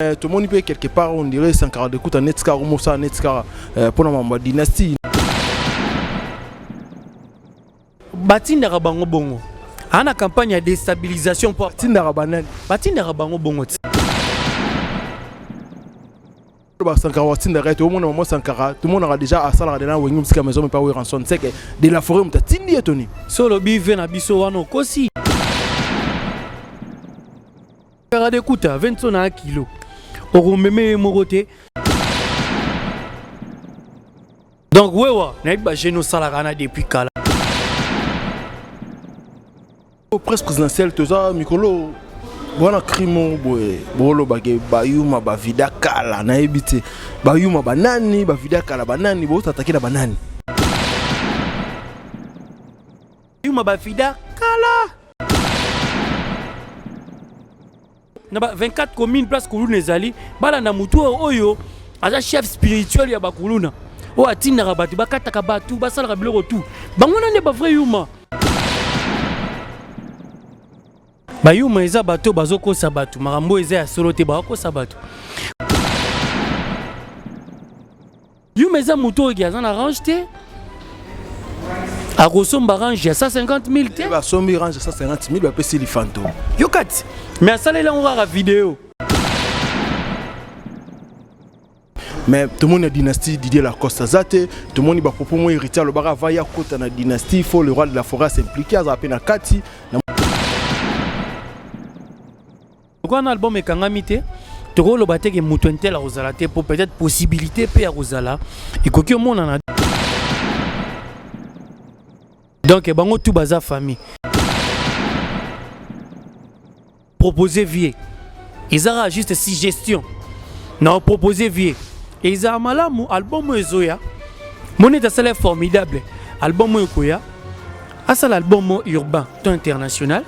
Eh, tomoni mpe quelque part on dirait Sankara de Kuta neti kaka omosala neti kaka eh, mpo na mambo ya dynastie. Batindaka bango bongo aa na campagne ya déstabilisation mpo batindaka banani? Batindaka bango bongo ti. Ba Sankara batindaka ye, tomona mama Sankara, tomonaka déjà asalaka de na Wenge Musica Maison, mais pas Werrason, c'est que de la forêt moto atindi ye toni. So olobi ve na biso wana, okosi. Kaka de kuta 20 na kilo okomeme ye moko te. Donc wewa nayebi bajeune osalaka na depuis kala. Presse présidentielle, toza mikolo wana crime boye bolobake bayuma bavida kala, nayebi te bayuma banani, bavida kala banani, botataki na banani? Yuma bavida kala na ba 24 commune place kuluna ezali, balanda motu oyo aza chef spirituel ya bakuluna, oyo atindaka bato bakataka bato, basalaka biloko tu. Bango na nde bavrai yuma. Bayuma eza bato bazokosa bato, makambo eza ya solo te, bakokosa bato. Yuma eza moto oyo aza na range te, akosomba range ya 150 000 te. Basombi range ya 150 000, bapesi lifanto. Yo kati, mais asaleli yango kaka video. Mais tomoni na dynastie Didier Lacoste aza te. Tomoni bapropos mo héritier alobaka ava ya kota na dynastie, faut le roi de la forêt s'impliquer, azala mpe na kati. Lokola na album ekangami te, tokoloba te ke moto intel akozala te, po peut-être possibilité mpe ya kozala ekoki omonana. Donc bango tout baza famille. Proposer vie ezaka juste suggestion na proposer vie ezala malamu. Album oyo ezoya, moni ete asala formidable album oyo ekoya, asala album urbain to international,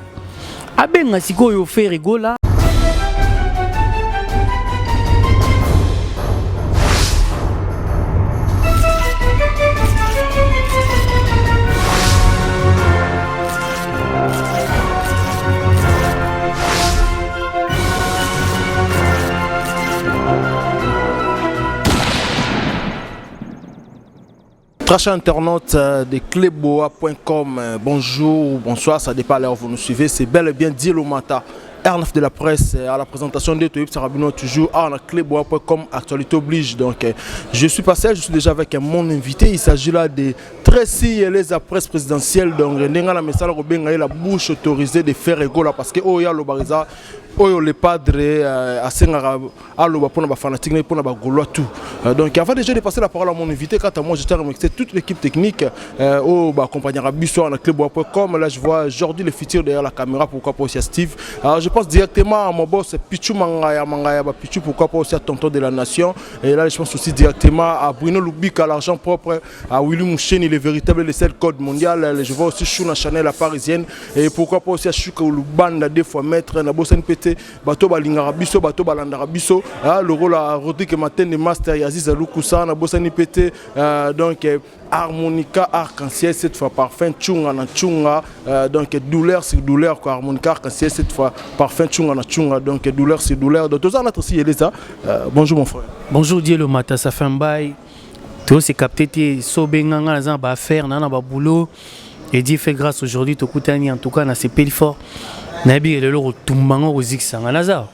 abenga sikoyo Ferre Gola. Très chers internautes de cleboa.com, bonjour ou bonsoir, ça dépend à l'heure où vous nous suivez. C'est bel et bien Dielomata, R9 de la presse, à la présentation de Toyib Sarabino, toujours à cleboa.com, actualité oblige. Donc, je suis passé, je suis déjà avec mon invité. Il s'agit là de Tracy Eleza, presse présidentielle. Donc, Ndenga la Messala Robenga, la bouche autorisée de Ferre Gola, parce que Oya Lobariza, Oyo le padre, asengaka aloba mpona bafanatique na mpona bagaulois tout. Donc avant déjà de passer la parole à mon invité, quant à moi, je tiens à remercier toute l'équipe technique oyo baaccompagnera biso na cleboa.com. Là, je vois Jordi le futur derrière la caméra, pourquoi pas aussi à Steve. Alors je pense directement à mon boss Pichu Mangaya Mangaya ba Pichu, pourquoi pas aussi à Tonton de la Nation. Et là, je pense aussi directement à Bruno Lubika, l'argent propre, à Willy Moucheni, le véritable, le seul code mondial. Je vois aussi Chouna Chanel, la parisienne, et pourquoi pas aussi à Chouka Lubanda, deux fois maître na Bosan PT, bato balingaka biso, bato balandaka biso, ah, le rôle à Rodrigue Matende Master Yaziz Alukusa na Bosani PT, donc harmonica arc-en-ciel cette fois parfum chunga na chunga, donc douleur sur douleur quoi, harmonica arc-en-ciel cette fois parfum chunga na chunga, donc douleur sur douleur. Donc toza notre aussi Eleza, bonjour mon frère. Bonjour Dielo Mata, ça fait un bail. To se capté te, so benganga naza na ba affaire na na ba boulot et Dieu fait grâce, aujourd'hui tokutani. En tout cas na sepeli fort, nayebi lelo kotumba ngo kozikisanga naza.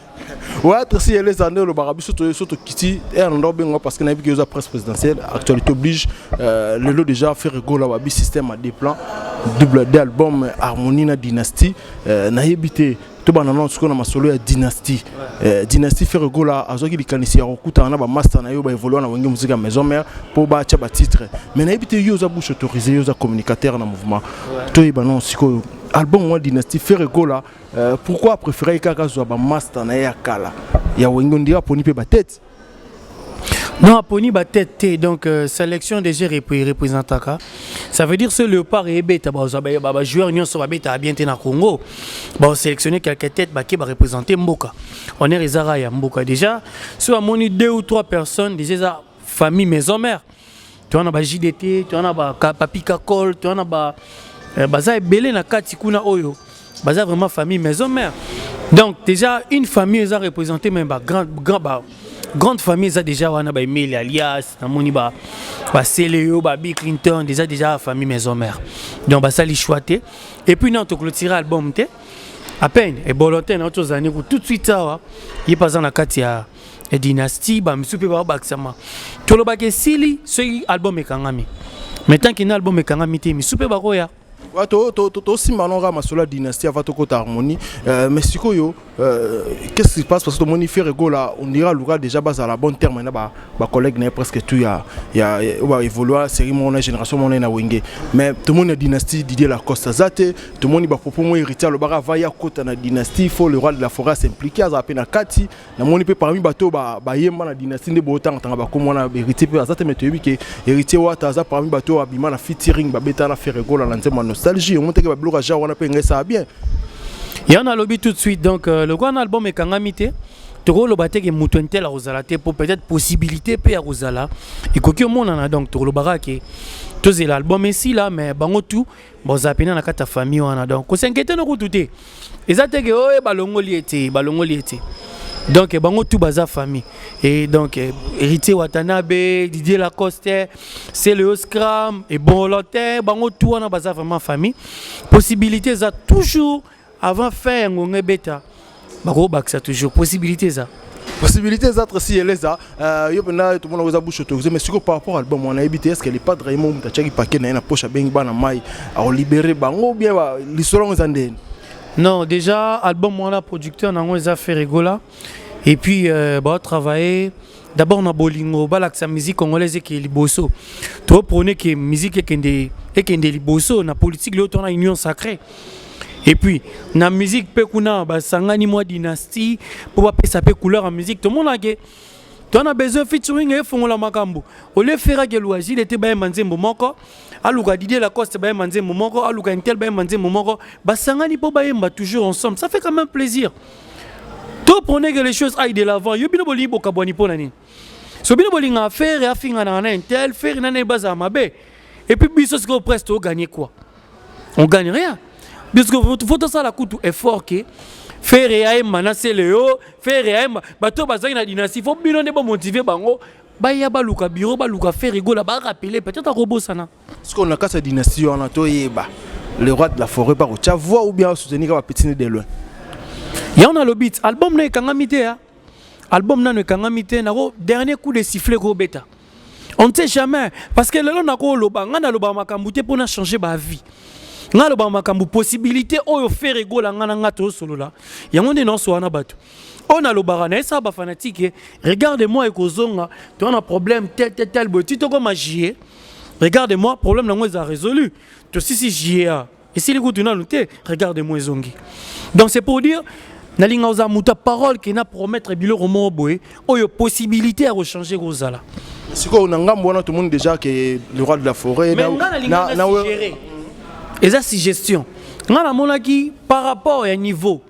Ouais, Tracy Eleza, nde olobaka biso so tokiti ere na obenga parce que nayebi ke oza presse présidentielle, actualité oblige. Lelo déjà Ferre Gola babi système à deux plans, double d'album harmonie na dynastie. Nayebi te, tobanda nano sikoyo na masolo ya dynastie. Dynastie, Ferre Gola azwaki likanisi ya kokutana na bamaster na yo baévolue na Wenge Musica Maison Mère mpo batya batitre. Mais nayebi te, yo oza bouche autorisée, yo oza communicateur na mouvement, toyeba nano sikoyo album wa dynastie, Ferre Gola pourquoi préféré kaka azwa bamaster na ye ya kala ya Wenge? Ondira aponi mpe batete. Non, aponi batete te. Donc sélection déjà représentaka, ça veut dire ce léopard ebeta, bazwa bajoueur nyonso babetaka bien te na Congo, baosélectionner quelques têtes bake bareprésente mboka. Honneur ezaka ya mboka. Déjà so amoni deux ou trois personnes, déjà eza famille maison mère. Toza na ba JDT, toza na ba Papi Kakol, toza na ba baza ebele na kati kuna oyo baza vraiment famille maison mère. Donc déjà une famille eza représentée, même ba grand, grand, ba, grande famille eza déjà wana, ba Emile alias namoni, ba baseleo, ba Bill Clinton, déjà famille maison mère. Donc basali choix te. Et puis non, toclôturer album te, à peine ebolo te na tozali ku tout de suite awa. Ye mpe aza na kati ya dynastie. Bamisu mpe baobakisama. Tolobaka esili soki album ekangami, mais tant que na album ekangami te, misu mpe bakoya. Tosimba no kaka masolo ya dynastie avant tokota harmonie. Mais sikoyo, qu'est-ce qui se passe? Parce que tomoni Ferre Gola, on dira aluka déjà bazala bon terme na bacollègue na ye, presque tout ya oyo baévolua série moko na génération moko na ye na Wenge. Mais tomoni na dynastie Didier Lacoste aza te. Tomoni bapropos mo héritier alobaka avant ya kota na dynastie, faut le roi de la forêt s'impliquer, azala mpe na kati. Namoni mpe parmi bato oyo bayemba na dynastie nde botangatanga bakomo wana, héritier mpe aza te. Mais toyebi ke héritier Wata aza parmi bato oyo abima na featuring, babeta na Ferre Gola na nzembo ya Nostalgie. Omoni teke babiloko ya genre wana mpe ngai esala bien. Yango nalobi tout de suite. Donc lokola na album ekangami te, tokoloba te ke moto intel akozala te, po peut-être possibilité mpe ya kozala ekoki omonana. Donc tokolobaka ke tozela album esila, mais bango tout bozala pena na kati ya famille wana. Donc kos'inquiéter no kutu te, eza te ke oyo balongoli ye te, balongoli ye te. Donc bango tout baza famille. Et donc héritier Watanabe, Didier Lacoste, Celeo Scram et Bolotin, bango tout wana baza vraiment famille. Possibilité eza toujours, avant fin ya ngonga ebeta, bakobakisa toujours, possibilité eza. Possibilité eza. Tracy Eleza, yo mpena tomona eza bouche autorisée. Mais sikoyo, par rapport album wana, yebi te, est ce que le padre ye mo moto atiaki paquet na ye na poche, abengi bana mai, akolibérer bango bien? Lisolo yango eza ndeni? Non, déjà album wana, producteur nango eza Ferre Gola. Et puis baotravailler d'abord na bolingo, balakisa musique congolaise ekende liboso. Toprône ke musique ekende liboso. Na politique lelo tona union sacrée, et puis na musique mpe kuna basangani mwa dynastie mpo bapesa mpe couleur ya musique. Tomonake toza besoin featuring efongola makambo. Olie ferake loisile te, bayemba nzembo moko, aluka Didier Lacoste bayemba nzembo moko, aluka intel bayemba nzembo moko, basangani mpo bayemba toujours ensemble. Ça fait quand même plaisir. Toprône que les choses aillent de l'avant. Yo bino bolingi bokabwani mpo na nini? So bino bolingaka Ferre afinganaka na intel, Ferre nani bazala mabe, et puis biso sikoyo presque togagner quoi? On gagne rien. Puisque faut tosala kutu effort ke Ferre ayemba na Celeo, Ferre ayemba. Bato bazalaki na dynastie, faut bino nde bomotiver bango, baya baluka bureau, baluka Ferre Gola, barappeler, peut-être akobosana. Sikoyo na kati ya dynastie wana, toyeba le roi de la forêt bakotia voix ou bien soutenir kaka bapetits de loin? Yango nalobi ti album na ekangami te ya album nano ekangami te. Nako dernier coup de sifflet kobeta, on ne sait jamais, parce que lelo nakoloba, ngai nalobaka makambo te mpona changer baavis. Ngai alobaka makambo possibilité oyo Ferre Gola, ngai na ngai tozosolola yango nde nyonso wana. Bato oyo nalobaka nayesaka bafanatiques, regarde moi ekozonga, toza na problème tel tel tel boye ti tokoma juillet. Regarde moi, problème nango eza résolu, tosisi juillet a esili kutu nanu te, regarde moi ezongi. Donc c'est pour dire, nalinga ozala moto ya parole ke na promettre biloko moko boye oyo possibilité ya kochanger kozala. Sikoyo na ngambo wana, tomoni déjà ke le roi de la forêt Mais nga nalinga na suggérer, eza suggestion. Nga namonaki par rapport ya niveau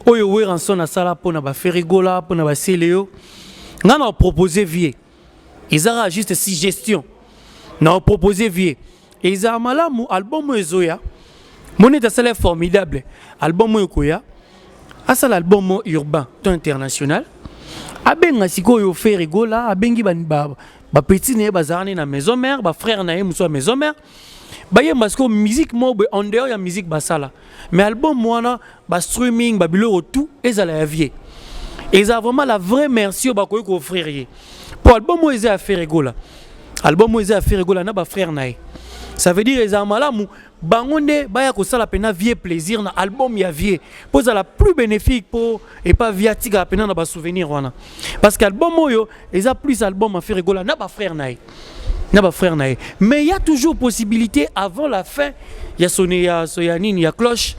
oyo Werrason asala mpona baFerre Gola, mpona baSeleo, nga na propose vie, ezaka juste suggestion, na propose vie ezala malamu. Album oyo ezoya, moni ete asala formidable album oyo ekoya, asala album urbain to international, abenga sikoyo Ferre Gola, abengi bapetits na ye bazala ne na maison mère, bafrère na ye mosusu ya maison mère, bayemba sikoyo musique moko boye en dehors ya musique basala. Mais album wana, bastreaming, babiloko tout ezala ya vie. Eza vraiment la vraie merci oyo bakoki koofrir ye, po album oyo eza ya Ferre Gola, album oyo eza ya Ferre Gola na bafrère na ye. Ça veut dire ezala malamu bango nde baya kosala mpena vie plaisir na album ya vie, mpo ezala plus bénéfique, mpo epa vie atikala mpena na basouvenir wana, parce que album oyo eza plus album ya Ferre Gola na bafrère na ye, na bafrère na ye. Mais il y a toujours possibilité, avant la fin ya sonne ya so ya nini ya cloche,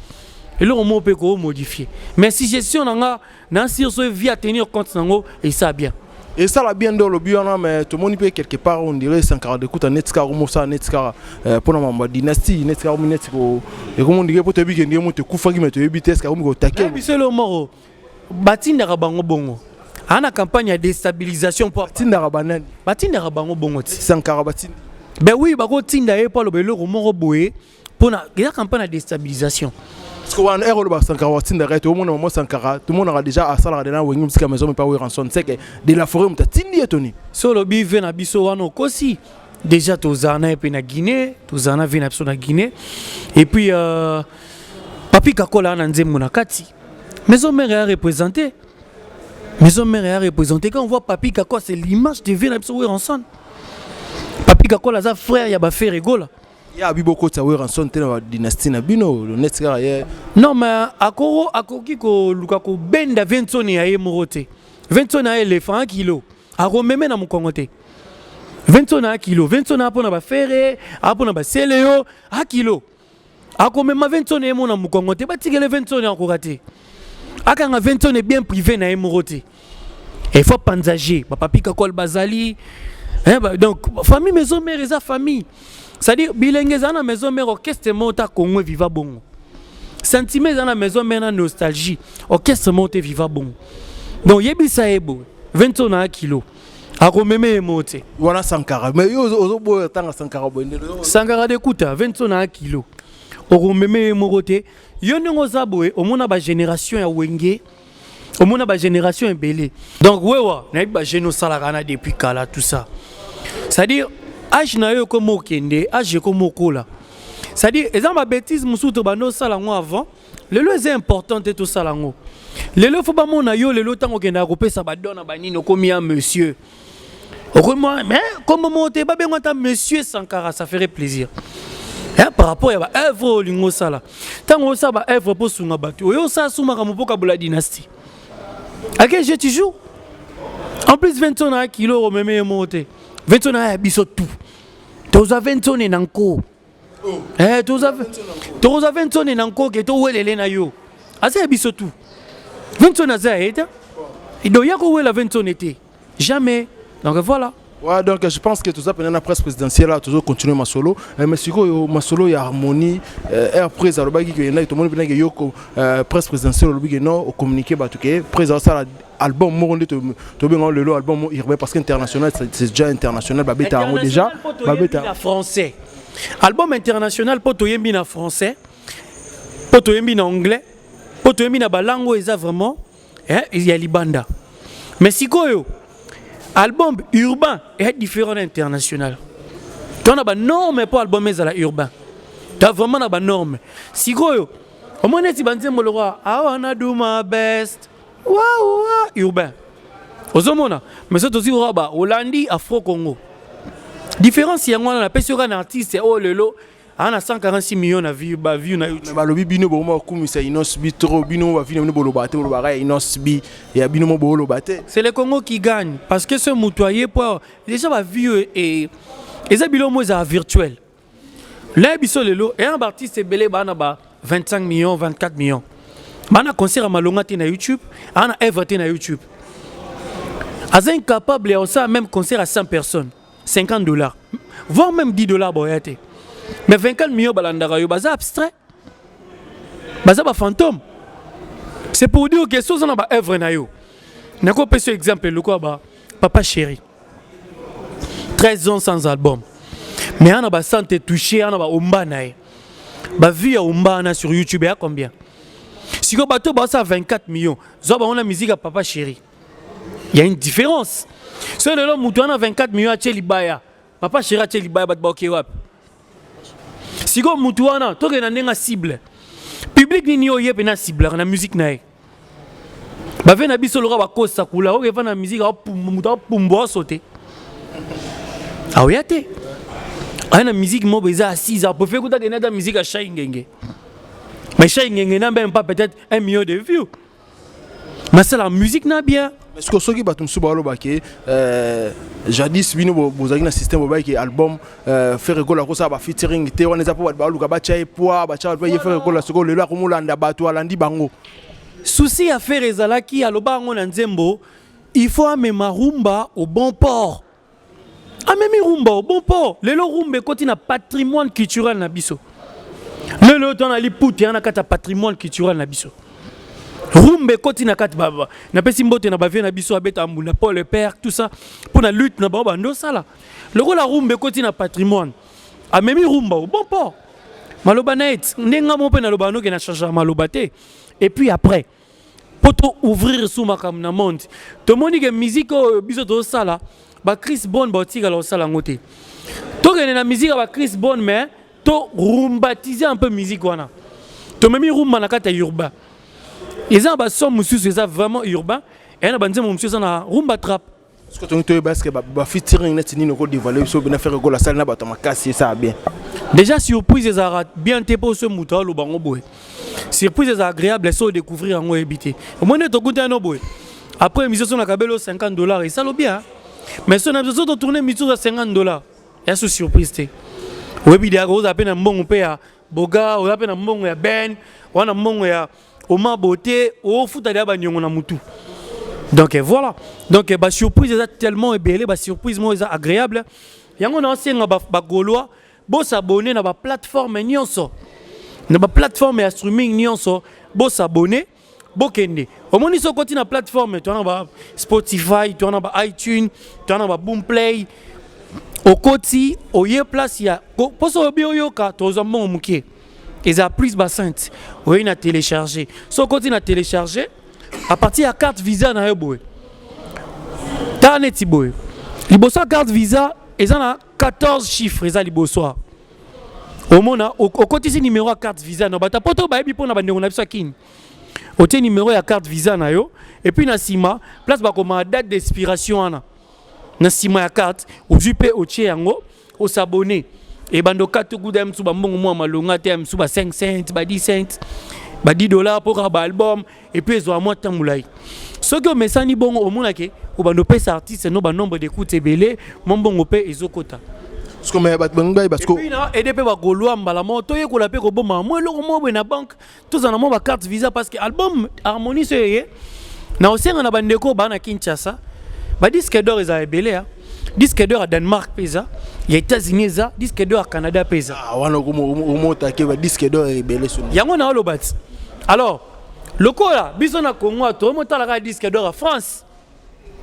eloko moko mpe koomodifier. Mais suggestion na nga na sur so vie à tenir compte nango, esa bien. Esala bien nde olobi wana. Mais tomoni mpe quelque part, on dirait Sankara Dekuta neti kaka komosala neti kaka mpona mambo ya dynastie, neti kaka komi neti ekomi ondire, mpo toyebi ke ndenge moto ekufaki, mais toyebi te eske akomi kotake. Biso elo moko batindaka bango bongo aa na campagne ya déstabilisation mpo Batindaka banani? Batindaka bango bongo ti. Sankara batindi? Ben oui, bakotinda ye mpo aloba eloko moko boye mpona eza campagne ya déstabilisation. Parce Que wana ere oloba Sankara watindaka ye, toomona mamo Sankara, tomonaka déjà asalaka de na Wenge Musica Maison, mais pas Werrason. C'est que de la forêt moto atindi ye toni? So olobi ve na biso wana, okosi. Déjà tozala na ye mpe na Guinée, tozala na ve na biso na Guinée. Et puis Papi Kakola na nzembo na kati. Maison Mère ya représenté, Maison Mère ya représenté. Quand on voit Papi Kakola, c'est l'image de ve na biso Werrason. Papi Kakola aza frère ya baFerre Gola. Ye abi bokotisa Werrason te na badynastie na bino, neti kaka ye. Non, mais akoro akoki koluka kobenda Vensoni ya ye moko te. Vensoni ya éléphant, kilo akomeme na mokongo te. Vensoni ya kilo, Vensoni aya mpona baFerre, aya mpona basele yo akilo, akomema Vensoni ye mo na mokongo te. Batikele Vensoni, akoka te. Akanga Vensoni bien privé na ye moko te. Il faut panzager baPapi Kakol bazali, hein, ba, donc famille Maison Mère eza famille, c'est-à-dire bilenge eza na Maison Mère, orchestre moko ta Congo eviva bongo, sentiment eza na Maison Mère na nostalgie, orchestre moko te viva bongo. Donc yebisa ye boye, 20 na kilo, akomema ye moko te. Wana Sankara, mais yo ozoboya ntanga Sankara boye nde. Sankara de kuta 20 na kilo, okomema ye moko te. Yo ndenge oza boye, omona bagénération ya Wenge, omona bagénération ebele. Donc wewa nayebi bajeune osalaka na depuis kala, tout ça. C'est-à-dire âge na yo ekoma okende, âge ekoma okola. C'est-à-dire eza babêtise mosusu to banda osala yango avant. Lelo eza important te tosala yango lelo. Faut bamona yo lelo ntango okendaka kopesa badon na banini, okomi ya monsieur, okomi mais kombo moko te babengo ata monsieur Sankara, ça ferait plaisir, hein, par rapport ya baœuvre oyo olingi osala. Ntango osala baœuvre mpo osunga bato, oyo osala su makambo mpo kabola dynastie, à quel jeu tu joues? En plus 20 na kilo, omeme ye moko te. 20 na ya biso tout, tozwa 20 na nko. Eh, tokozwa 20 na nko ke towelele na yo. Aza ya biso tout, 20 aza ya ye te. Donc ya kowela 20 te, jamais. Donc voilà. Ouais, donc je pense que tout ça pendant la presse présidentielle là, toujours continuer masolo. Mais sikoyo masolo ya harmonie, air presse alobaki que na tout monde que yoko presse présidentielle alobi que non au communiqué ba tout que président ça album moko nde to benga lelo album urbain, parce que international, c'est déjà international, ba beta yango déjà, ba beta. Na français, album international mpo toyembi na français, mpo toyembi na anglais, mpo toyembi na balango eza vraiment, eh, ya libanda. Mais sikoyo album urbain est différent na international. To na banorme mpo album ezala urbain, ta vraiment na banorme. Sikoyo omoni neti banzembo lokwa "I wanna do my best", wawa urbain ozomona. Mais so tozwi koka ba olandi Afro Congo, différence yango wana. Napesi yoka na artiste oyo lelo aa na 146 millions na view, ba view na YouTube. Balobi bino bokoma kokumisa Innoss'B trop. Bino bavie na bino boloba te, bolobaka ya Innoss'B ya bino mo boloba te. C'est le Congo qui gagne, parce que ce moto aye po déjà baview e eza biloko mo ezala virtuel. La biso lelo eya na baartiste ebele baa na ba 25 millions, 24 millions, baa na concert ya malonga te na YouTube, aa na œuvre te na YouTube, aza incapable ya kosala même concert à 100 personnes, 50 $, voire même 10 $ boya te. Mais 24 millions balandaka yo, baza abstrait, baza bafantôme. C'est pour dire que so oza na baœuvre na yo, nakopesa yo exemple lokola ba Papa Chéri, 13 ans sans album, mais ana basante touché, ana baomba na ye, bavue ya omba wana sur YouTube ya combien? Sikoyo bato basala 24 millions, zwa bango na musique ya Papa Chéri, il y a une différence. So lelo moto wana 24 millions atie libaya, Papa Chéri atie libaya, bato baoke wapi? Sikoyo motu wana, tokende na ndenge cible public nini oyo ye mpe na ciblaka na musique na ye. Bave na biso loka bakosa kula oyo eva na musique, moto apumbwa aso te, aoya te, aya na musique moko eza assise. Apréféré kuta kende ata musique ya Shai Ngenge, mais Shai Ngenge n'a même pas peut-être 1 million de vues, mais c'est la musique na bien. Est-ce que soki bato mosusu balobaki jadis bino bozalaki na système, bobayaki album Ferre Gola akosala bafeaturing te, wana eza mpo bato baluka batya ye poids, batya bato ye Ferre Gola. Sikoyo lelo akomolanda bato alandi bango. Souci ya Ferre ezalaki, aloba yango na nzembo, il faut amema rumba au bon port. Amemi rumba au bon port. Lelo rumba ekoti na patrimoine culturel na biso. Lelo to na liputi ya na kati ya patrimoine culturel na biso, rumba ekoti na kati. Napesi mbote na bavie na biso abeta mbunda, Paul le père, tout ça, mpo na lutte na bango bando osala. Lokola rumba ekoti na patrimoine, amemi rumba au bon port. Maloba na ye ndenge nga moko mpe nalobaka noke na changeaka maloba te. Et puis après, mpo to ouvrir su makambo na monde, tomoni ke musique oyo biso tozosala, ba Chris Brown baotikala kosala yango te. Tokende na musique ya ba Chris Brown, mais to rumbatiser un peu musique wana. Tomemi rumba na kati ya urbain. Eza na bason mosusu eza vraiment urbain, eya na banzembo mosusu eza na rumba trap. Soki tongi toyeba, est-ce bafeaturing neti nini okodévoile biso bena Ferre Gola asali na bato ya makasi esala bien? Déjà, surprise ezalaka bien te, mpo so moto aloba yango boye, surprise eza agréable. So odécouvrir yango, oyebi te. Omoni nde tokutani no boye après émission, so nakabeli o 50 $ esalo bien, mais so na biso so totourne émission za 50 $, ya so surprise te. Oyebi deaka ozala mpe na mbongo mpe ya boga, oza mpe na mbongo ya ben wana, mbongo ya oma beauté, ofuta deya baniongo na mutu. Donc voilà, donc basurprise eza tellement ebele, basurprise moko eza agréable. Yango na osenga bagaulois bosabone na baplateforme nyonso, na baplateforme ya streaming nyonso, bosabone, bokende. Omoni, soki okoti na plateforme, toza na ba Spotify, toza na ba iTunes, toza na ba Boomplay, okoti, oye place ya mposo oyebi oyoka, tozwa mbongo moke, eza plus basente. Oye na télécharger, so okoti na télécharger à partir ya carte Visa na yo boye, tala neti boye, liboso ya carte Visa eza na 14 chiffres, eza liboso. Omona, okotisi numéro ya carte Visa na bato poto bayebi, mpo na bandeko na biso ya kini, otie numéro ya carte Visa na yo, et puis na nsima, place bakoma date d'expiration wana na nsima ya carte, ozwi mpe otie yango, osabone, ebanda okati okuta ya mosusu bambongo mwa malonga te, ya mosusu ba 5 cent, ba 10 cent, ba 10 $ mpo kaka baalbum. Et puis ezwa mwa ntango molai. Soki omesani bongo, omonake obanda opesa artiste no banombre d'écoute ebele, mwa mbongo mpe ezokota. Parce na aide mpe bagaulois mbala moko toyekola mpe koboma mwa eloko moko boye na banque, tozala na mwa bacarte Visa, parce que album Harmonie so eye na osenga na bandeko baa na Kinshasa, badisque d'or ezala ebele ya disque d'or ya Danemark mpe eza, ya États-Unis eza, disque d'or ya Canada mpe eza. Wana omotake badisque d'or ebele. Yango na oloba ti alors lokola biso na Congo tomotalaka disque d'or ya France,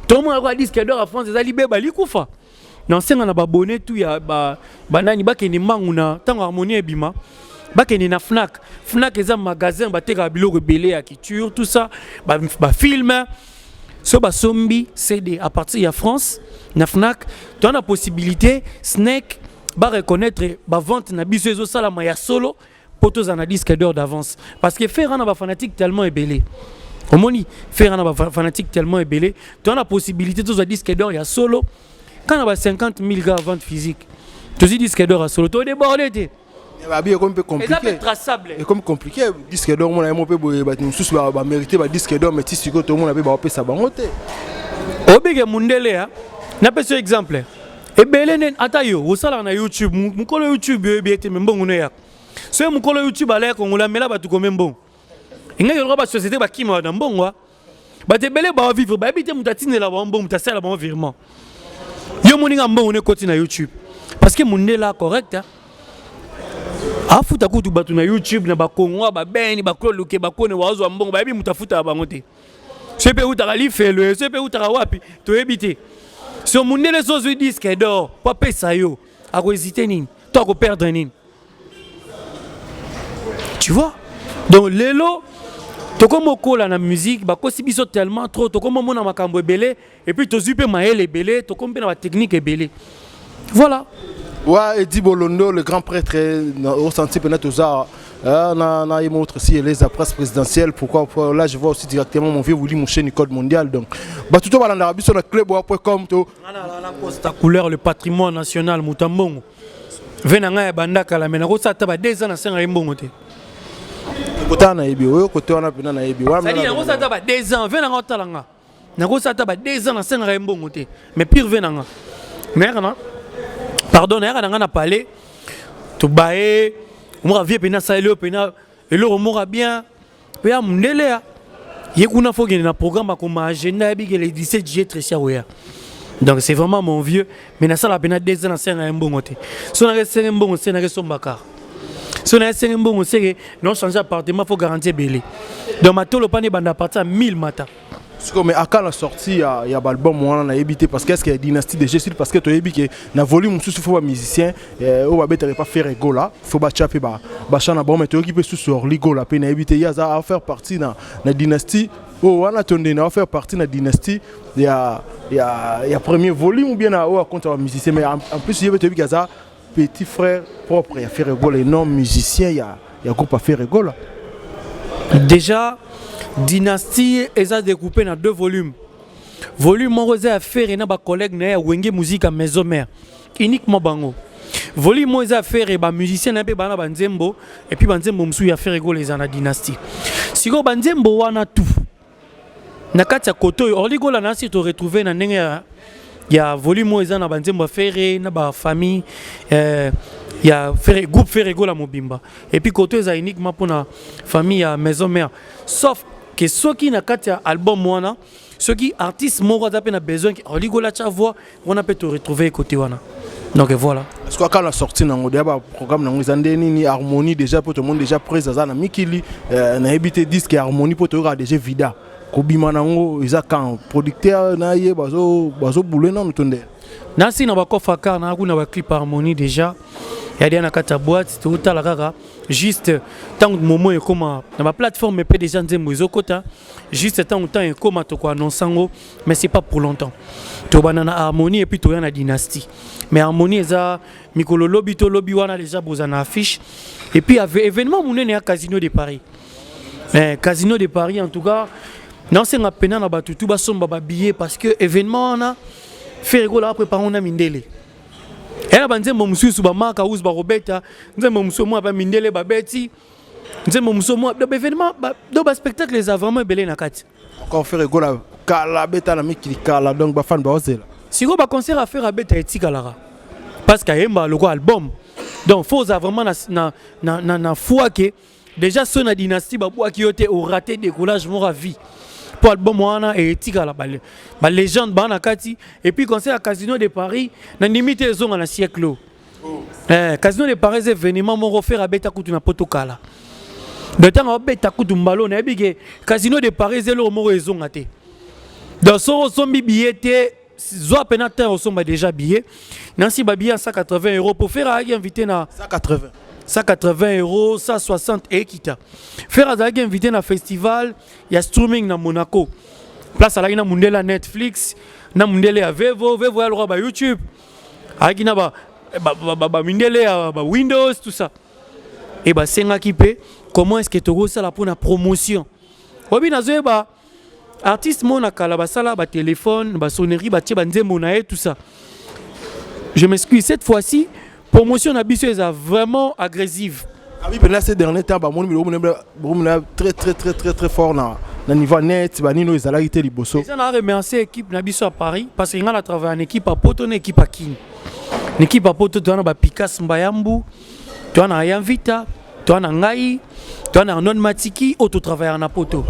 tomonaka disque d'or ya France eza libeba likufa. Na osenga na babone tu ya banani bakende mbangu na ntango Harmonie ebima, bakende na Fnac. Fnac eza magasin batekaka biloko ebele ya culture, tout ça, bafilm ba so basombi CD à partir ya France na Fnac, toza na possibilité SNEC bareconnaître bavente na biso ezosalama ya solo, mpo tozala na disque d'or d'avance, parce que Ferre na bafanatique tellement ebele. Omoni, Ferre na bafanatique tellement ebele, toza na possibilité tozwa disque d'or ya solo. Quand na ba 50 000 gars vente physique, tozwi disque d'or ya solo, todéborde te. Babi ekomi mpe compliqué. Traçable. Ekomi compliqué, disque d'or mona ye mo mpe boye, bato mosusu bamérite badisque d'or, mais ti sikoyo tomona mpe baopesa bango te. Obike mundele ya napesi yo exemple ebele nde ata yo osalaka na YouTube. Mokolo YouTube oyebi ete me mbongo no eyaka. Soki mokolo YouTube alaya Kongola, amela bato kome mbongo, engaki lokola basociété bakima na mbongo. Bato ebele bavivre, bayebi te moto atindela bango mbongo, moto asalela bango virement. Yo moninga, mbongo no ekoti na YouTube parce que mundela correct afuta kutu bato na YouTube na bakongo, babeni bakloluke bakone bazwa mbongo, bayebi moto afutaka bango te. Soki mpe eutaka lifelo, soki mpe eutaka wapi, toyebi te. So mundele so ozwi disque d'or po apesa yo, akohésite nini to akoperdre nini? Tu vois, donc lelo tokomi okola na musique, bakosi biso tellement trop, tokomi omona makambo ebele, et puis tozwi mpe mayele ebele, tokomi mpe na batechnique ebele, voilà. Ouais, Eddie Bolondo, le grand prêtre, ressenti peut-être aux na ye montre aussi les presse présidentielle. Pourquoi là je vois aussi directement mon vieux Willy Mouché, code mondial. Donc bah tout balanda biso na club.com to. La couleur, le patrimoine national, mutambongo ve na ngai ya banda kala, me nakosala ata ba 2 ans nasenga ye mbongo te. Kota nayebi oyo kote wana mpena nayebi. C'est-à-dire nakosala ata ba 2 ans, ve na ngai otala nga, nakosala ata ba 2 ans nasengaka ye mbongo te. Mais pire, ve na nga nayaka na pardon, nayaka na nga na palais, tobaye omoka vie mpena asaleli oyo mpena eloko moko bien mpe ya mondele ya ye kuna. Fo kende na programme akoma agenda, yebi ke le 17 juillet Tracy akoya. Donc c'est vraiment mon vieux, mais nasala mpena 2 ans nasenga ye mbongo te. So nake senge mbongo se nake somba car, so naye senge mbongo seke non changer appartement, fo garantie ebele. Donc matolo pani ebanda à partir ya 1000 mata. Sikoyo, mais aka na sortie ya baalbum wana, nayebi te, parce que est ce que ya Dynastie déjà esili? Parce que toyebi ke na volume mosusu, faut bamusicien oyo babetaka epa Ferre Gola, faut batya mpe bachan na bango. Mais toyoki mpe susu Orly Gola mpe, nayebi te, ye aza afaire partie na Dynastie oyo wana to ndeni afaire partie na Dynastie ya premier volume ou bien na oyo akonta bamusicien. Mais en plus, ye mpe toyebi ke aza petit frère propre ya Ferre Gola et non musicien ya groupe ya Ferre Gola. Déjà, Dynastie eza découpé na deux volumes. Volume moko eza ya Ferre na bacollègue na ye ya Wenge Musique ya Maison Mère, uniquement bango. Volume moko eza ya Ferre, bamusicien na ye mpe baa na banzembo, et puis banzembo mosusu ya Ferre Gola eza na Dynastie. Sikoyo banzembo wana tout na kati ya kote oyo Orly Gola na asi toretrouve na ndenge ya volume oyo eza na banzembo ya Ferre na bafamille ya Ferre, groupe Ferre Gola mobimba, et puis kote eza uniquement mpona famille ya Maison Mère. Sauf ke soki na kati ya album wana, soki artiste moko aza mpe na besoin ke Orly Gola tya voix wana, mpe toretrouve kote wana. Donc voilà. Parce que aka na sortie nango deya, baprogramme nango eza nde nini? Harmonie déjà, mpo tomoni déjà prise aza na mikili, nayebi te, disque ya Harmonie, mpo toyokaka déjà vida kobima nango eza quand? Producteur na ye bazobule nanu to nde? Nasi na bakofa kar na kuna, baclip Harmonie déjà ya dia na kati ya boîte. Totala kaka juste ntango momo ekóma na baplateforme mpe déjà nzembo ezokota. Juste ntango ntango ekóma, tokoannonce yango, mais c'est pas pour longtemps. Tobanda na Harmonie et puis toya na Dynastie. Mais Harmonie eza mikolo lobi to lobi wana déjà boza na affiche. Et puis événement monene ya Casino de Paris, Casino de Paris, en tout cas naosenga pena na bato tu basomba babillet, parce que événement wana, Ferre Gola aprépare na mindele eya na banzembo mosusu, bamaka us bakobeta nzembo mosusu mwa bamindele babeti nzembo mosusu mwa. Donc événement do baspectacle eza vraiment ebele na kati. Encore Ferre Gola kala abeta na mikili kala, donc bafan baozela. Sikoyo baconcert a Ferre abeta etikalaka, parce que ayemba lokwa album. Donc faut oza vraiment na foi ke déjà so na Dynastie babwaki yo te, oraté décollage moko ya vie, mpo album wana etikala, balégende baa na kati. Et puis concert ya Casino de Paris, nandimi te ezonga na siècle oyo. Casino de Paris eza événement moko Ferre abeta kutu na poto kala. Donc ntango abeta kutu mbalo, nayebi ke Casino de Paris eza eloko moko ezonga te. Donc soki osombi billet te, zwa pena temps osomba déjà billet. Nansi babillet ya 180 € pour Ferre ayaki invité na 180. 180 €, 160 ekita. Ferre azalaki invité na festival ya streaming na Monaco, place alaki na mundele ya Netflix, na mundele ya Vevo. Vevo ya lokola ba YouTube, ayaki na bamindele ya ba Windows, tout ça. E basengaki mpe comment est ce que tokosala mpona promotion. Obi nazoyeba artiste moko na kala basala batelefone, basonnerie, batie banzembo na ye, tout ça. Je m'excuse, cette fois-ci promotion na biso eza vraiment agressive. Ah oui, pendant ces derniers temps, bamoni biloko bomona très très très très très fort na niveau net, banino ezalaki te liboso. Eza na remercier équipe na biso à Paris, parce que nga na travaille en équipe à poto na équipe à Kini. Na équipe à poto, toza na bapikas Mbayambu, toza na Ayan Vita, toza na ngai, toza na Arnon Matiki oyo totravaillaka na poto.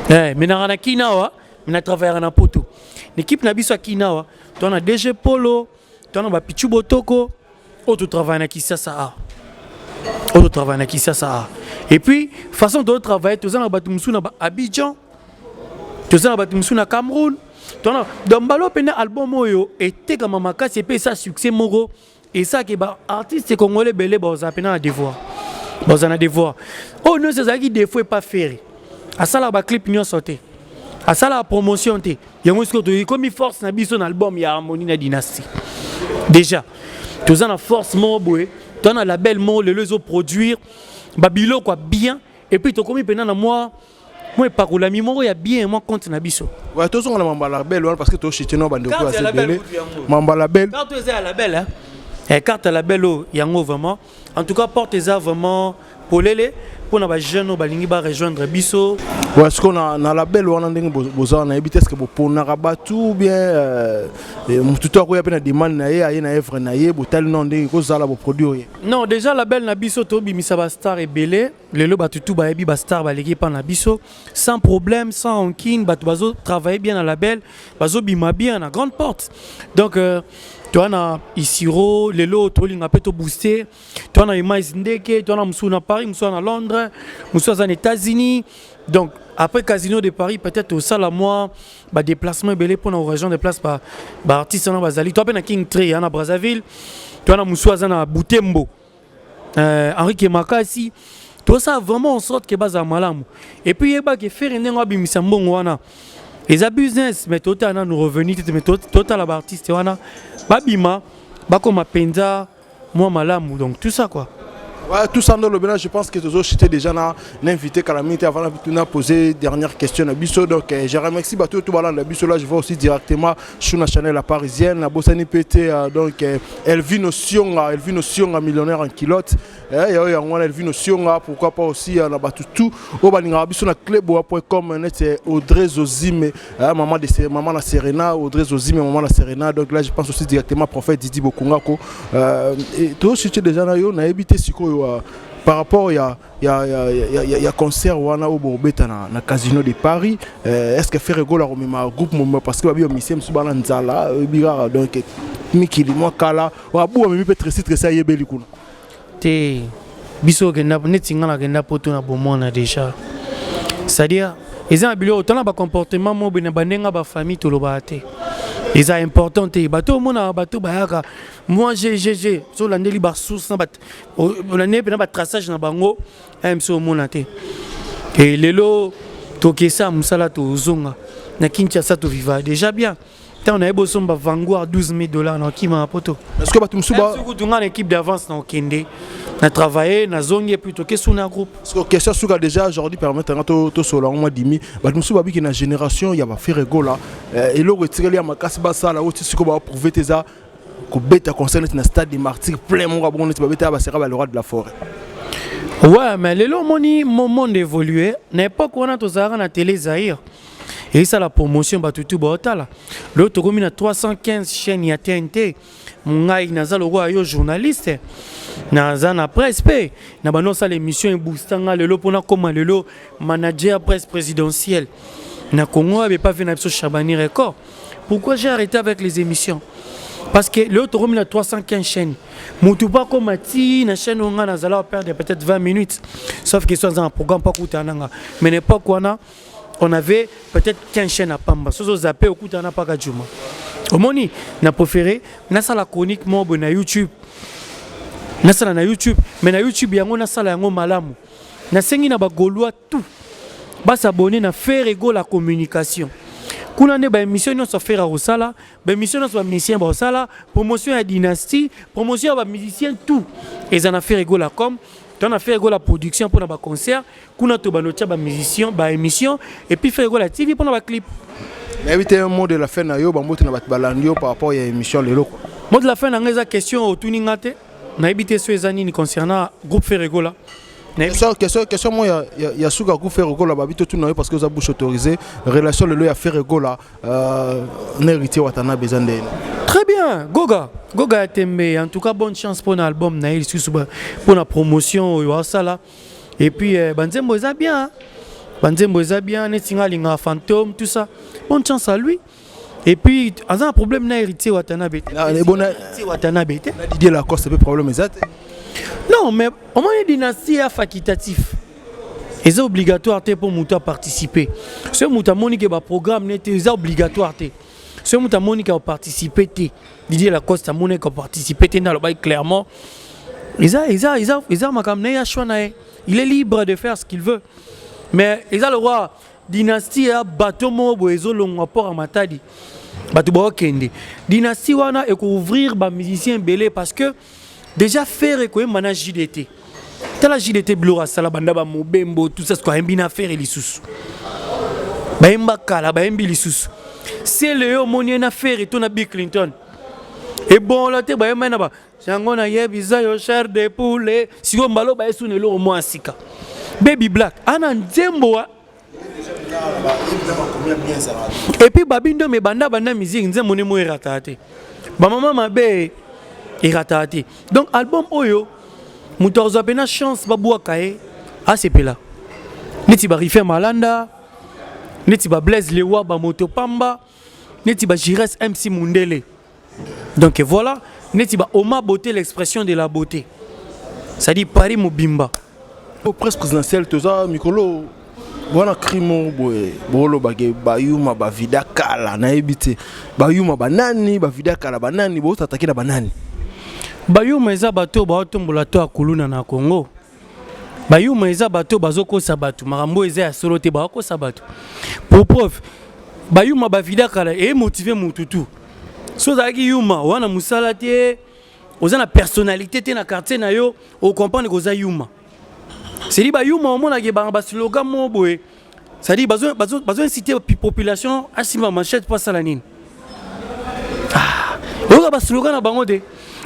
Mais nanga na Kini awa, mais na travaillaka na poto. Na équipe na biso ya Kini awa, toza na DG Polo, toza na bapichu Botoko oyo totravaille na Kisasa awa, oyo totravaille na Kisasa awa. Et puis façon tozotravaille, toza na bato mosusu na Abidjan, toza na bato mosusu na Cameroun. Tona donc mbala mpena album oyo etekama makasi epe esa succès moko esalaki baartiste congolais ebele bazala mpena na devoir, bazala na devoir. Oyo nyonso ezalaki défaut epa Ferre, asalaka baclip nyonso te, asalaka promotion te. Yango sikoyo tokomi force na biso na album ya Harmonie na Dynastie. Déjà toza na force moko boye, toza na label moko lelo ezoproduire babiloko ya bien. Et puis tokomi mpena na mwa epakolami moko ya bien, mwa compte na biso. Ouais, tozonga na mambo ya label wana, parce que toshite no bandeko ya ebele mambo ya label. Carte eza ya label, hein? Eh, carte ya label oyo yango vraiment, en tout cas porte eza vraiment polele mpona bajeune oyo balingi barejoindre biso. Ouais, sikoyo na label wana, ndenge boza, nayebi te, est-ce boponaka bato ou bien motu to akoya mpe na demande na ye, aye na œuvre na ye, botali nano ndenge ekozala, boproduire ye? Non, déjà label na biso, tobimisa bastar ebele. Lelo bato tu bayebi bastar baleki mpa na biso sans problème, sans rancune. Bato bazotravaille bien na label, bazobima bien na grande porte. Donc toa na Isiro lelo tolinga mpe tobooste, toa na Emais Ndeke, toa na mosusu na Paris, mosusu na Londres, mosusu aza na États-Unis. Donc Après Casino de Paris, peut-être osala mwa badéplacement ebele mpona orejoindre place baartiste wana bazali. To mpe na King Trey na Brazzaville, to wana mosu aza na Butembo, Henri Makasi. Tosala vraiment en sorte ke bazala malamu. Et puis yebaki, Ferre ndenge abimisa mbongo wana eza business, mais totala nanu revenu te, mais totala baartiste wana babima, bakoma mpenza mwa malamu. Donc tout ça quoi. Ouais, tout ça dans le je pense que toujours j'étais déjà na invité Calamité avant de poser dernière question à biso. Donc je remercie bato tout na biso. Là, je vois aussi directement sur la chaîne La Parisienne, la Bossani PT, donc Elvino Sionga, Elvino Sionga, millionnaire en culotte. Eh ya ya ngwana Elvino Sionga, pourquoi pas aussi na bato tout o balinga biso na cleboa.com, net Audrey Zozime, maman de maman na Serena, Audrey Zozime, maman na Serena. Donc là, je pense aussi directement prophète Didi Bokungako. Et tout déjà na yo na éviter sikoyo par rapport ya concert wana oyo bobeta na Casino de Paris, est ce que Ferre Gola komema groupe moma? Parce que babi bamusicien mosusu bana nzala oyebi kaka, donc mikili mwa kala abu amemi mpe Tresi Tresi ayebeli kuna. Te, biso okenda neti nga nakenda poto na bomwana déjà, c'est-à-dire eza na biloko tala bacomportement mo boye na bandenge bafamille tolobaka te, eza important te. Bato omonaka, bato bayaka moi ggg so olandeli basource, olandeli mpena batraçage na bango mso omona te. E lelo tokesa mosala, tozonga na Kinshasa, toviva déjà bien. Ntango nayebi osomba Vanguard 12 000 $, na okimaka poto. Est-ce que bato mosusu kutu nga na équipe d'avance na okende na travailler, nazongi, et puis toke na groupe. Parce que question suka déjà aujourd'hui, permettre nga tosola ngo mwa dimi, bato mosusu babiki na génération ya baFerre Gola, eloko etikali ya makasi basala oyo ti sikoyo baprouve te eza kobeta concert neti na Stade de Martyr plein moko abongo neti babeta basera ba le roi de la forêt. Ouais, mais lelo omoni monde évolué. Na époque wana tozalaka na Télé Zaire ezala promotion, bato tu baotala. Lelo tokomi na 315 chaîne ya TNT. Ngai naza lokola yo journaliste, naza na presse mpe na bando osala émission eboosta nga lelo mpona koma lelo manager presse présidentielle na Congo, abe pas na biso Chabani Record. Pourquoi j'ai arrêté avec les émissions? Parce que lelo tokomi na 315 chaîne, motu mpo akoma ti na chaîne oyo nga nazala perdre peut-être 20 minutes, sauf que so aza na programme mpo akutana nanga. Mais na époque wana, on avait peut-être 15 chaînes à pamba, soso zappé, okutana paka juma. Omoni, na préféré nasala chronique moko boye na YouTube, nasala na YouTube, mais na YouTube yango nasala yango malamu. Nasengi na bagaulois tout basabone na Ferre Gola Communication. Kuna nde baémission nyonso Ferre akosala, baémission nyonso bamusicien bakosala, promotion ya dynastie, promotion ya bamusicien, tout eza na Ferre Gola Com to na Ferre Gola Production mpona baconcert. Kuna to banotia bamusicien, baémission, et puis Ferre Gola TV mpona baclip. Nayebi te, mot de la fin na yo, bambote na bato balandi yo par rapport ya émission lelo quoi. Mot de la fin na ngai eza question otuni nga te, nayebi te so eza nini concernant groupe Ferre Gola. Question moi ya suka, ku Ferre Gola babi totuna yo parce que oza bouche autorisée, relation lelo ya Ferre Gola na Héritier Watanabe eza ndeni? Très bien, Goga Goga ya tembe. En tout cas, bonne chance mpona album na ye lisusu, mpona promotion oyo asala. Et puis banzembo eza bien, hein? Banzembo eza bien, neti nga alingaka Fantôme, tout ça. Bonne chance à lui. Et puis aza na problème na Héritier Watanabe te. Héritier Watanabe te. Na Didier Lacoste mpe problème eza te? Non, mais omoni, dynastie ya facultatif, eza obligatoire te mpo moto aparticipe. Soki moto amoni ke baprogramme ne te, eza obligatoire te. Soki moto amoni ke aparticipe te, Didier Lacoste amoni ke aparticipe te, nde alobaki clairement, eza makambo na ye ya choix na ye, il est libre de faire ce qu'il veut. Mais eza le roi dynastie ya bato moko boye ezolongwa port ya Matadi, bato baokende dynastie wana ekouvrir bamusicien ebele, parce que déjà Ferre ekoyemba na JDT. Tala JDT, biloko asala banda bamobembo, tout ça, siko ayembi na Ferre lisusu, bayemba kala, bayembi lisusu. Sele yo omoni ye na Ferre to na Bill Clinton ebongola te, bayemba ye na ba yango nayebisa yo chair de poule. Sikoyo mbala oyo bayesu na eloko mwa ya sika, Baby Black ana nzembo wa et puis babindo me banda banda musique, nzembo nde mo erataka te, bamama mabe erataka te. Donc album oyo moto akozwa mpena chance babwaka ye asepela, neti barife Malanda, neti bablaise Lewa, bamoto pamba, neti bagires MC Mundele. Donc voilà, neti ba Oma Beauté, l'expression de la beauté, c'est-à-dire Paris mobimba. Au presse présidentielle toza mikolo. Wana cri moko boye bolobake bayuma bavida kala, nayebi te bayuma banani, bavida kala banani, bozataki na banani? Bayuma eza bato oyo baotombola to akuluna na Congo. Bayuma eza bato oyo bazokosa bato makambo oyo eza ya solo te, bakokosa bato. Pour preuve, bayuma bavida kala emotive mutu tu. So ozalaki yuma wana, mosala te, oza na personnalité te na quartier na yo, ocomprendre koza yuma. C'est-à-dire bayuma, omonaki banga baslogan moko boye, c'est-à-dire bazo inciter population asimba machette mpo asala nini. Oyoka baslogan na bango te,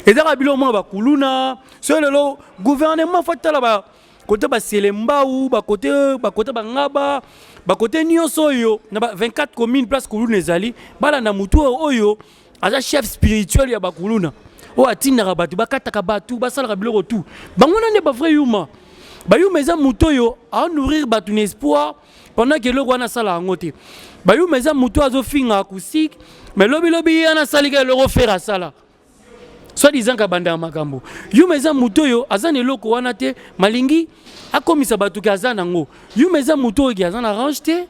ezaka biloko moko bakuluna. So lelo gouvernement faut tala ba kote baselembau, bakote bangaba, bakote nyonso oyo na ba 24 commune place kuluna ezali, balanda motu oyo aza chef spirituel ya bakuluna, oyo atindaka bato bakataka bato, basalaka biloko tu. Bango wana nde bavrai yuma. Bayuma eza motu oyo anourrir bato na espoir pendant ke eloko wana asala yango te. Bayuma eza motu oyo azofinga acoustique, mais lobilobi ye wana asalika eloko Ferre asala, soit disant kabanda ya makambo. Yuma eza motu oyo aza na eloko wana te, malingi akomisa bato ke aza nango. Yuma eza motu oyo ke aza na range te,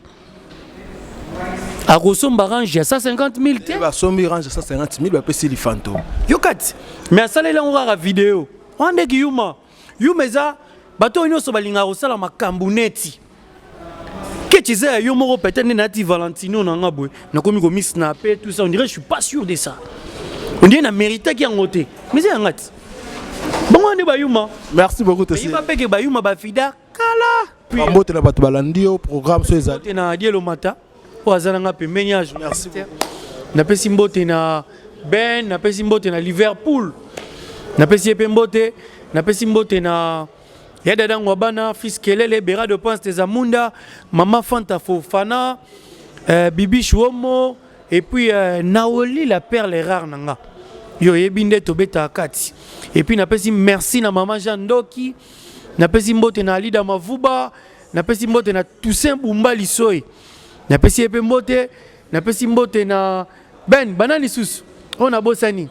akosomba range ya 150 000 te. Basombi range ya 150 000, bapesi lifanto. Yo kati, mais asaleli yango kaka video wana. Ndeki yuma, yuma eza bato oyo nyonso balingaka kosala makambo neti keti eza ya yo moko. Peut-être nde nati Valentino na nga boye, nakomi komisnape, tout ça, on dirait je suis pas sûr de ça, on dirait na méritaki yango te, mais eza yanga ti. Bango wana nde bayuma. Merci beaucoup, Tesi. Bayeba peke bayuma bafida kala. Mbote na bato balandi yo, programme so ezali. Mbote na Dielo Mata oyo aza nanga pembeni ya journaliste. Napesi mbote na Ben, napesi mbote na Liverpool, napesi ye mpe mbote. Napesi mbote na ya dada Ngwabana, fils Kelele, Bera de Prince Tezamunda, mama Fanta Fofana, Bibi Chouomo et puis Naoli la perle rare nanga yo oyebi nde tobetaka kati. Et puis napesi merci na mama Jean Ndoki, napesi mbote na Alida Mavuba, napesi mbote na Toussaint Bumba Lisoi, napesi ye mpe mbote. Napesi mbote na Ben bana lisusu oyo nabosani,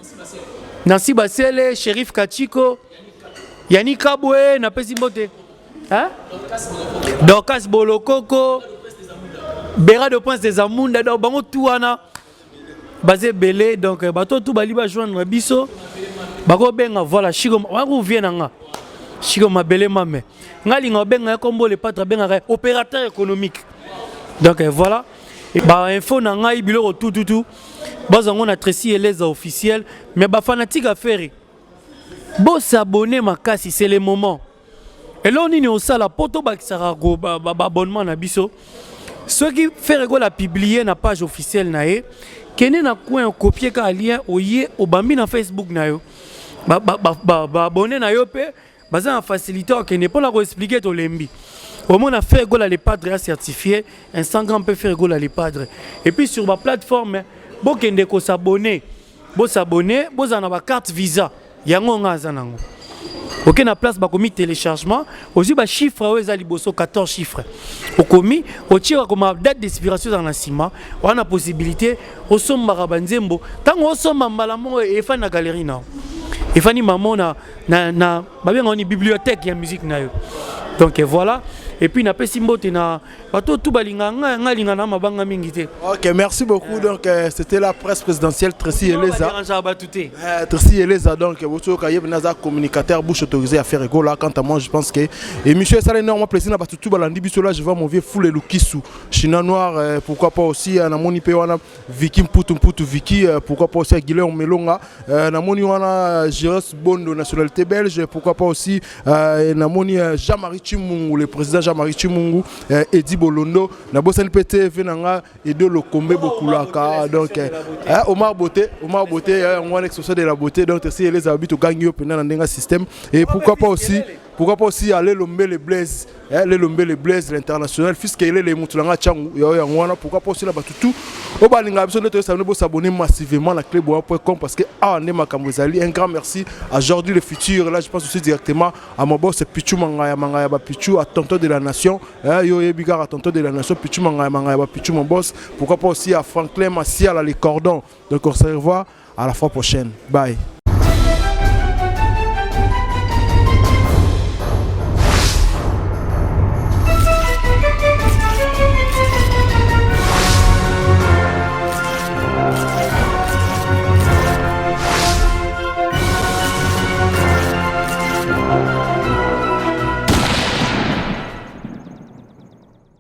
Nancy Basele, Shérif Kachiko, Yani Kabwe, napesi mbote, hein? Dorcas Bolokoko, Bera de Prince des Amunda. Donc bango tu wana baza ebele. Donc bato tu bali bajoindre biso, bakobenga. Voilà, Shiko wakovie na nga, Shiko Mabele Mame. Nga linga obenga ye kombo le patre abengaka opérateur économique. Donc voilà, bainfo na ngai, biloko tututu bazwa na Tracy Eleza officiel. Mais bafanatique ya Ferre, bosabone makasi, c'est le moment. Eloko nini osala mpo tobakisaka baabonnement na biso? Soki Ferre Gola publie na page officielle na ye, kende na coin, okopie kaka lien, oye obambi na Facebook na yo, baabone na yo mpe baza na facilité. Okende mpona koexpliquer, tolembi. Omona Ferre Gola le Padre a certifié Instagram mpe Ferre Gola le Padre, et puis sur baplateforme bokende kosabone, bosabone, bozala na bacarte Visa. Yango nga aza nango. Oke na place bakomi téléchargement, ozwi bachiffre oyo eza liboso, 14 chiffres, okomi, otie, bakoma date d'expiration ezala na nsima wana. Possibilité osombaka banzembo, ntango osomba mbala moko efandi na galerie na yo, efandi mamo na babengaka ni bibliothèque ya musique na yo. Donc voilà. Et puis napesi mbote na bato tu balinga ngai, ngai alinga na mabanga mingi te. Ok, merci beaucoup. Donc c'était la presse présidentielle, Tracy Eleza. Dérangeaka bato te. Tracy Eleza, donc botoyoka ye naza communicateur, bouche autorisée à Ferre Gola. Quant à moi, je pense que émission esala énormément plaisir na bato tu balandi biso. Là, je vois mon vieux Foule Lukisu, China Noir, pourquoi pas aussi namoni pe wana Vicky Mputu Mputu Vicky, pourquoi pas aussi Guillaume Melonga, namoni wana Giros Bondo, nationalité belge, pourquoi pas aussi namoni Jean-Marie Chimungu, le président Jean-Marie Chimungu, Eddie Bolondo, nabosani pe TV nanga Edo Lokombe Bokulaka. Donc Omar Beauté, Omar Beauté, wana expression de la beauté. Donc Tracy Eleza abi togangi yo mpena na ndenge système. Et pourquoi pas aussi aller Lombele Blaise, le Lombele Blaise l'international, fils Kelele, mutu nanga changu yo yango wana. Pourquoi pas aussi na bato tout oyo balingaka biso nde toyesabone, bosabonner massivement na cleboa.com parce que awa nde makambo ezali. Un grand merci à Jordi le futur. Là, je pense aussi directement à mon boss Pichu Mangaya Mangaya ba Pichu, à tonton de la nation, yo yebi kaka tonton de la nation Pichu Mangaya Mangaya ba Pichu, mon boss. Pourquoi pas aussi à Franklin Massiala, les cordons. Donc on se revoit à la fois prochaine, bye.